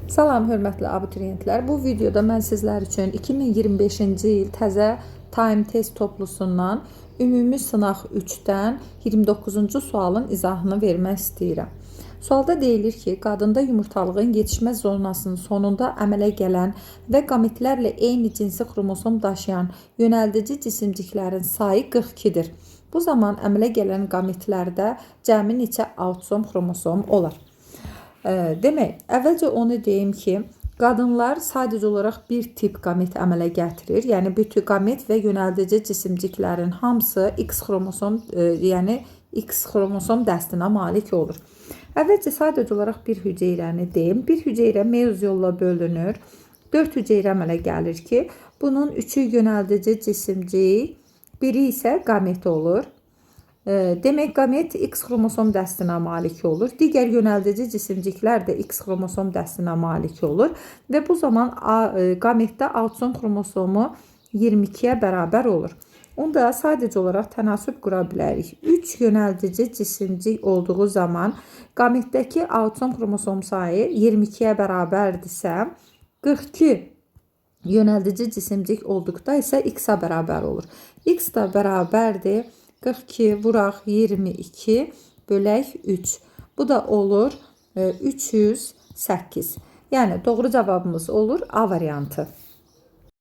Salam hörmətli abituriyentlər. Bu videoda mən sizlər üçün 2025-ci il təzə Time test toplusundan ümumi sınaq 3-dən 29-cu sualın izahını vermək istəyirəm. Sualda deyilir ki, qadında yumurtalığın yetişmə zonasının sonunda əmələ gələn və qametlərlə eyni cinsi xromosom daşıyan yönəldici cisimciklərin sayı 42-dir. Bu zaman əmələ gələn qametlərdə cəmi neçə autosom xromosom olar? Demək, əvvəlcə onu deyim ki, qadınlar sadəcə olaraq bir tip qamet əmələ gətirir. Yəni bütün qamet və yönəldici cisimciklərin hamısı X xromosom, yəni X xromosom dəstinə malik olur. Əvvəlcə sadəcə olaraq bir hüceyrəni deyim. Bir hüceyrə meyoz yolla bölünür. 4 hüceyrə əmələ gəlir ki, bunun 3-ü yönəldici cisimcik, biri isə qamet olur. Demək, qamet X xromosom dəstinə malik olur. Digər yönəldici cisimciklər də X xromosom dəstinə malik olur və bu zaman qametdə autosom xromosomu 22-yə bərabər olur. Onda sadəcə olaraq tənasüb qura bilərik. 3 yönəldici cisimcik olduğu zaman qametdəki autosom xromosom sayı 22-yə bərabərdirsə, 42 yönəldici cisimcik olduqda isə X-a bərabər olur. X da bərabərdir 42 vuraq 22 bölək 3. Bu da olur 308. Yəni doğru cavabımız olur A variantı.